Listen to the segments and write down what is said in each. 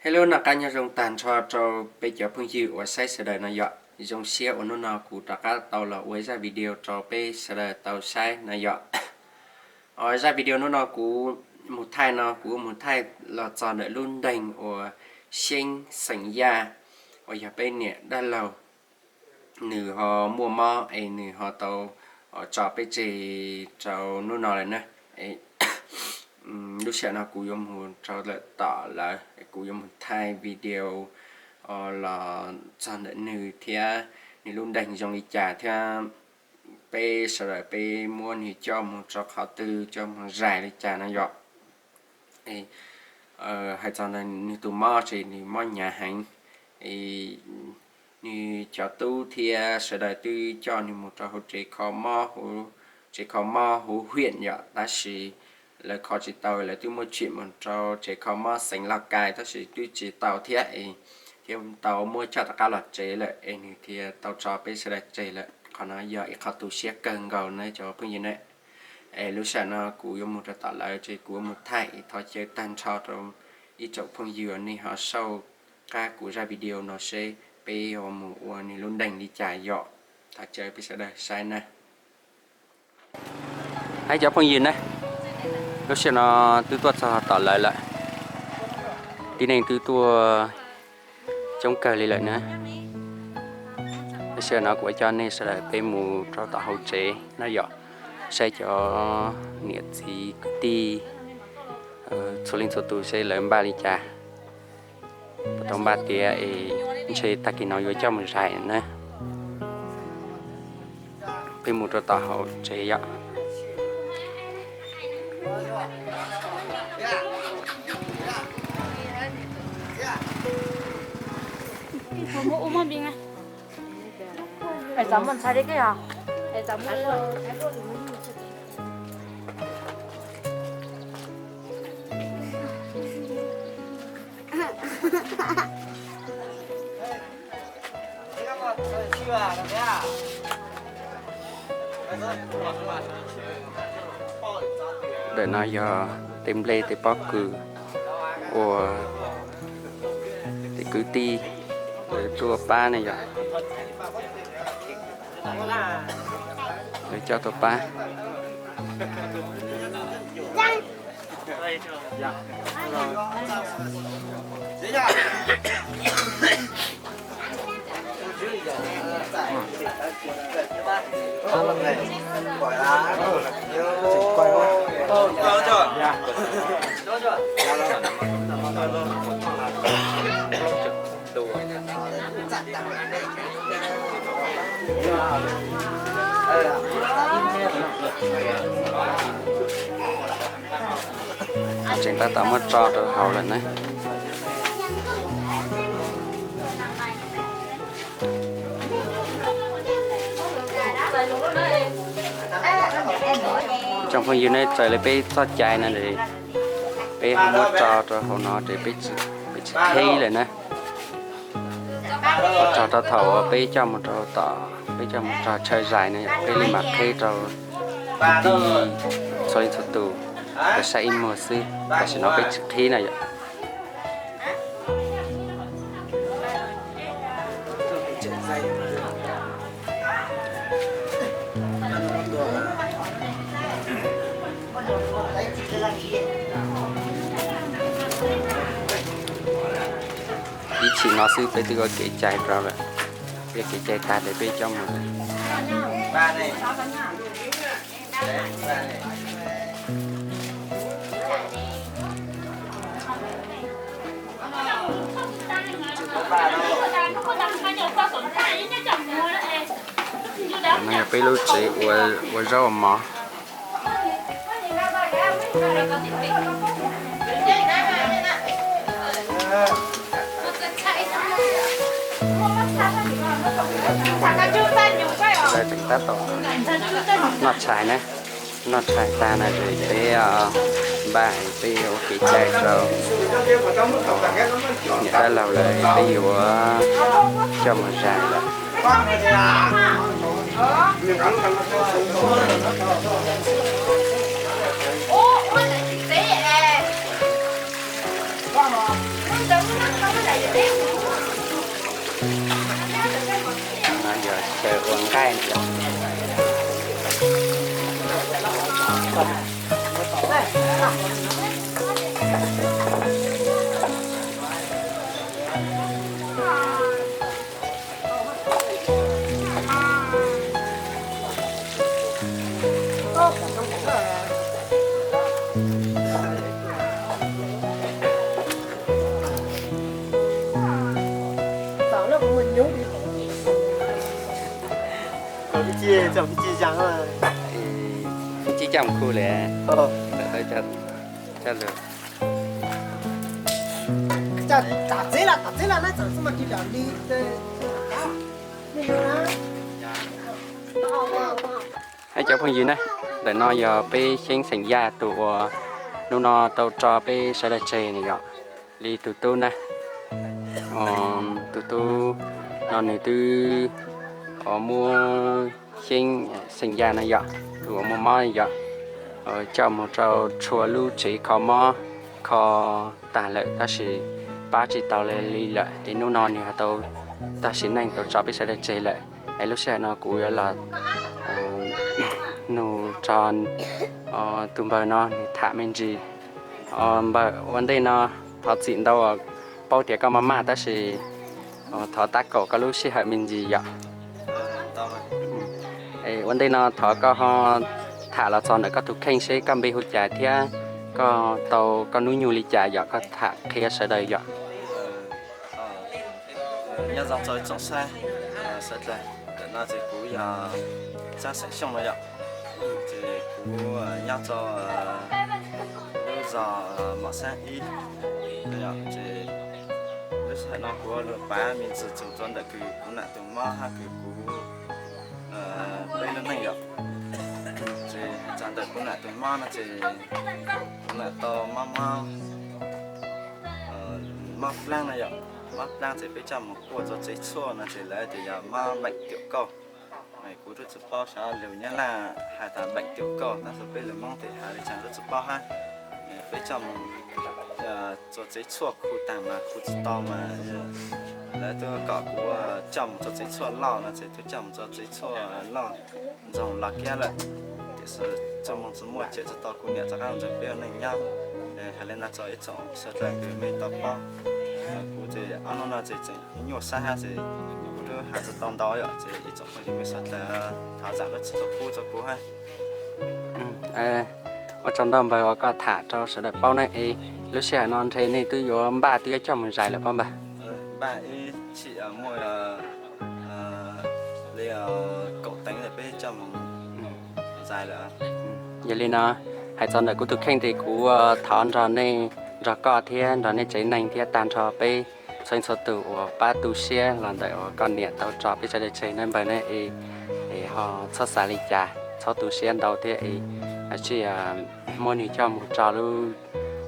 Ib lub noj qab nyob zoo tag nrho rau peb cov phooj ywg uas saib sawv daws no yom. Zoo siab uas hnub no kuv rov qab tau los ua zaj video rau peb sawv daws tau saib no yom. Zaj video hnub no kuv mus thaij no kuv mus thaij los txog ntawm lub nteeg uas Xyeeb xeem Yaj uas yog peb niam dab laug nws ho muaj mob es nws ho tau tso peb tseg rau hnub no lawm na. Lub sij hawm no kuv yuav mus rau lawm tom lawv, kuv yuav mus thaij video los txog ntawm nws thiab nws lub nteeg zoo li cas thiab peb sawv daws peb muab nws coj mus rau qhov twg, coj mus zais li cas no yom. Hais txog ntawm nws tus mob ces nws mob hnyav heev. Nws cov tub thiab sawv daws twb coj nws mus rau hauv tsev kho mob, tsev kho mob huv hiam yom, tab sis lawv kho tsis tau, lawv twb muab tsim mus rau tsev kho mob xeev Lauj Kai tab sis twb tsis tau thiab es thiaj tau muab coj rov qab los tsev lawm es nws thiaj tau tso peb sawv daws tseg lawm. Qhov no yog ib qho tu siab kawg nkaus na cov phooj ywg na. Es lub sij hawm no kuv yuav mus rau tom lawv ces kuv yuav mus thaij es thov caw tag nrho rau ib tsoom phooj ywg nej ho saib qab kuv zaj video no seb peb yuav mus ua nws lub nteeg li cas yom. Thov caw peb sawv daws saib na. Hais cov phooj ywg na, lub sij hawm no twb tuaj txog tom lawv lawm, tib neeg twb tuaj coob kawg li lawm na. Lub sij hawm no kuv yuav coj nej sawv daws peb mus rau tom hauv tsev no yom, saib cov niam txiv kwv tij txhua leej txhua tus seb lawv npaj li cas. Puas tau npaj tiav es ntshe tag kis no yuav coj mus zais na. Peb mus rau tom hauv tsev yom. Ntawm no yog tej nplej tej pob kws uas tej kwv tij lawv tuaj pab ne yom. Lawv coj tuaj pab. Tseem tab tom muab tso rau hauv lawm na. Tsoom phooj ywg, nej txawm li peb txoj cai no es peb ho muab tso rau hauv no ces peb tsis, peb tsis qhib lawm na. Tso rau thaum uas peb coj mus rau tom, peb coj mus rau chaw zais no peb li mam qhib rau kwv tij txhua leej txhua tus tau saib ib muag xwb, tam sim no peb tsis qhib na yom. Ib chim no xwb peb twb ua kev cai rau lawm, ua kev cai tag ces peb coj mus lawm. No yog peb lub tsev ua, ua zaub ua mov. Tseem tab tom noj tshais na, noj tshais tag no ces peb npaj peb ua kev cai rau niam dab laug lawv, peb yuav coj mus zais lawm. No yog chaw ua nqaij yom. Ib ci coj mus khu li. Hais cov phooj ywg na, ntawm no yog peb Xeeb xeem Yaj tus uas hnub no tau tso peb sawv daws tseg na yom, li tus tub na. Tus tub no nws twb muab Xeeb xeem Yaj no yom, tus uas muaj mob yom, coj mus rau txhua lub tsev kho mob kho tag lawm tab sis pab tsis tau li lawm es hnub no nws ho tau tag sim neej tau tso peb sawv daws tseg lawm. Es lub sij hawm no kuv yuav los nug tso tus npawg no nws tham me ntsis. Npawg, ua ntej no thov txim ntau, paub tias koj maj maj tab sis thov tab kaum koj lub sij hawm me ntsis yom. Ua ntej no thov koj ho tham los txog ntawm koj tus kheej seb koj npe hu cas thiab koj tau koj hnub nyoog li cas yom, koj tham qhia sawv daws yom. Nyob zoo txog ib tsoom saib sawv daws, ntawm no ces kuv yog Txab Xeem Xyooj no yom, ces kuv nyob rau lub zos Mom Xab ib no yom, ces lub sij hawm no kuv ua lus pav me ntsis txog rau ntawm kws kuv nam tus mob hab kws kuv peb lub neej yom. Ces txog ntawm kuv nam tus mob no ces kuv nam tau mob mob mob plaab no yom, mob plaab ces peb coj mus kuaj rau tsev tshuaj no ces lawv tias yog mob beem tiam kauj. Kuv twb tsis paub xyov lus Nyab Laj has tas beem tiam kauj tab sis peb lus Moob tes has li cas twb tsis paub hab. Peb coj mus rau tsev tshuaj khu taag mas khu tsis tau mas lawv twb kom kuv coj mus rau tsev tshuaj loj no ces twb coj mus rau tsev tshuaj loj ntsoog los kiag lawm. Tiam sis txuj moog tsis muaj ces tsis tau kuv niam rov qaab ntseeg peb ua neej nyob. Has li no rau ib tsoom sawv daws kws mej tau paub. Kuv ces ob hnub no ces tseem nyuaj sab hab ces kuv twb has tsis tau ntau yom, ces ib tsoom phooj ywg mej sawv daws thov zaam lub txim pub rau kuv hab. Ua tsaug ntau npawg uas koj tham rau sawv daws paub na. Es lub sij hawm no ntshe nej twb yuav npaj twb yuav coj mus zais lawm pob npawg? Npaj ib txhij muaj li kaum teev peb coj mus zais lawm. Yog li no, hais txog ntawm kuv tus kheej tes kuv thov nrog nej, nrog koj thiab nrog nej tsev neeg thiab tag nrho peb txhua leej txhua tus uas pab tu siab los ntawm uas koj niam tau tso peb sawv daws tseg na npawg na. Es ho txhob xav li cas, txhob tu siab ntau thiab es, tab sis muab nws coj mus tso lub,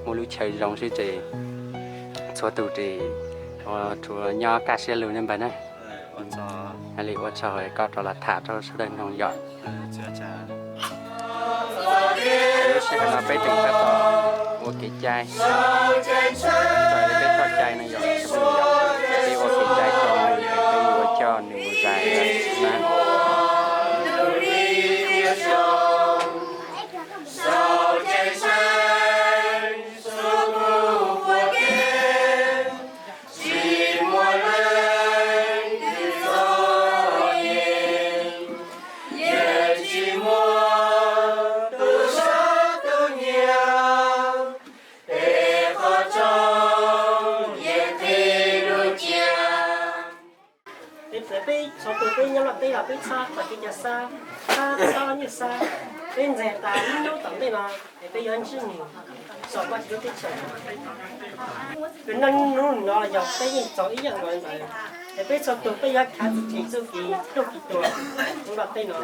muaj lub chaw zoo xwb ces txhua tus ces tsuas nyob kaj siab lug ne npawg na. Hais li ua tsaug koj rov los tham rau sawv daws mloog yom. Lub sij hawm no peb tseem tab tom ua kev cai, raws li peb txoj cai no yom, peb ua kev cai rau nws, peb yuav coj nws mus zais lawm na. Peb txhua tus peb nyob Nplog teb los peb txhob txo kev cai sab, txhob txhob nyiaj sab. Peb ntseeg tas ib hnub tom ntej no es peb yuav ntsib nws txog Vajtswv lub teb chaws. Peb nyob hnub no yog peb yeej txog ib yam nkaus ntawd, es peb txhua tus peb yuav khav txuj kev txuj kev tuag kev tuag Nplog teb no.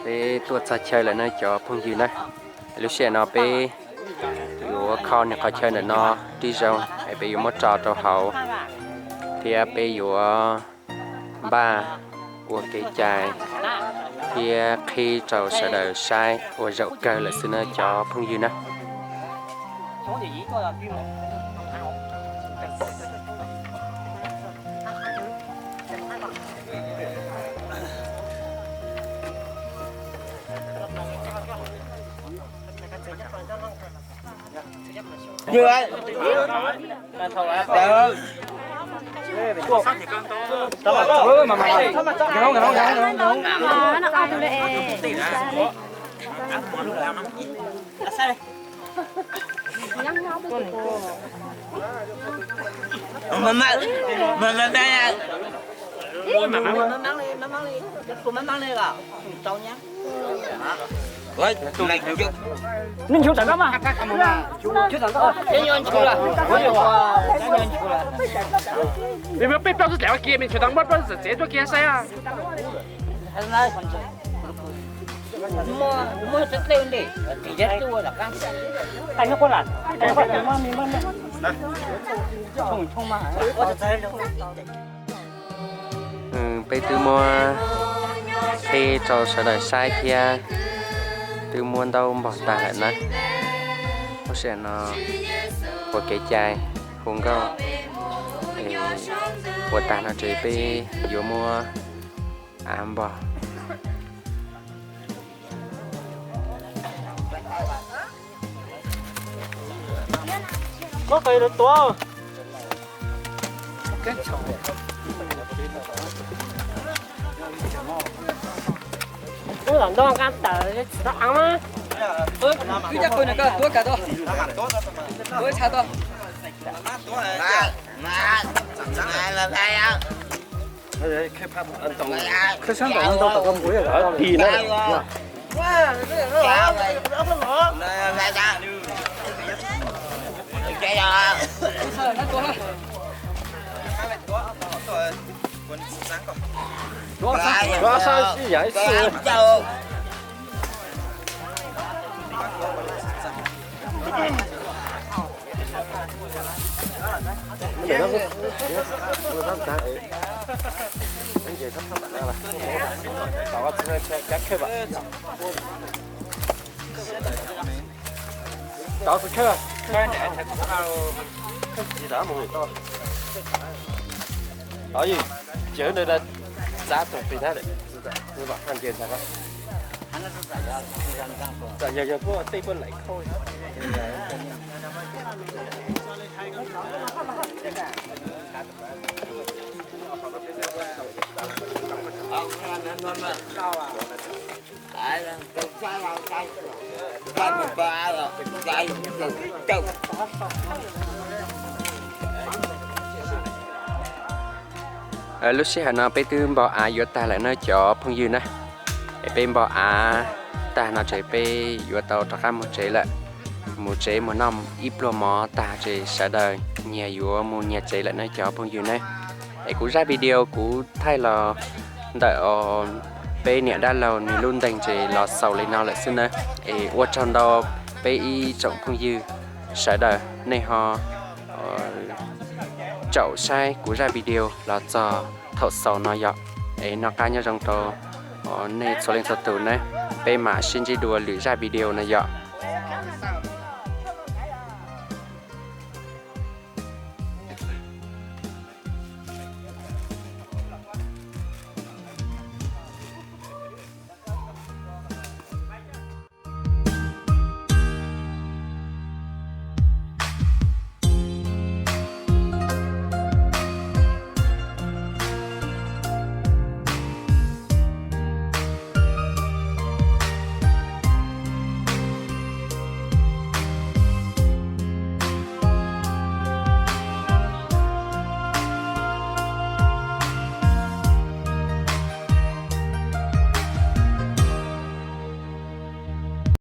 Peb tuaj txog chaw lawm na cov phooj ywg na. Lub sij hawm no peb yuav Ua kho nws qhov chaw ntawm no tib zoo es peb yuav muab tso rau hauv, thiab peb yuav npaj ua kev cai thiab qhib rau sawv daws saib ua zaum kawg lawm xwb na cov phooj ywg na. Peb twb muab qhib rau sawv daws saib thiab twb muab ntaub npog tag lawm na. Lub sij hawm no ua kev cai hu nkauj ua tag no ces peb yuav muab av npog. Ub, los nto nqa tawm tsis tau av mas. Yog, yog kuj tej puab laim khauj. Lub sij hawm no peb twb npog av yuav tag lawm na cov phooj ywg na. Es peb npog av tag no ces peb yuav tau rov qab mus tsev lawm. Mus tsev mus noj ib pluag mov tag ces sawv daws nyias yuav mus nyias tsev lawm na cov phooj ywg na. Es kuv zaj video kuv thaij los ntawm peb niam dab laug nws lub ntees ces los xaus li no lawm xwb na. Es ua tsaug ntau peb ib tsoom phooj ywg sawv daws nej ho caum saib kuv zaj video los txog thaum xaus no yom. Es noj qab nyob zoo rau nej txhua leej txhua tus na. Peb mam sib ntsib dua lwm zaj video no yom.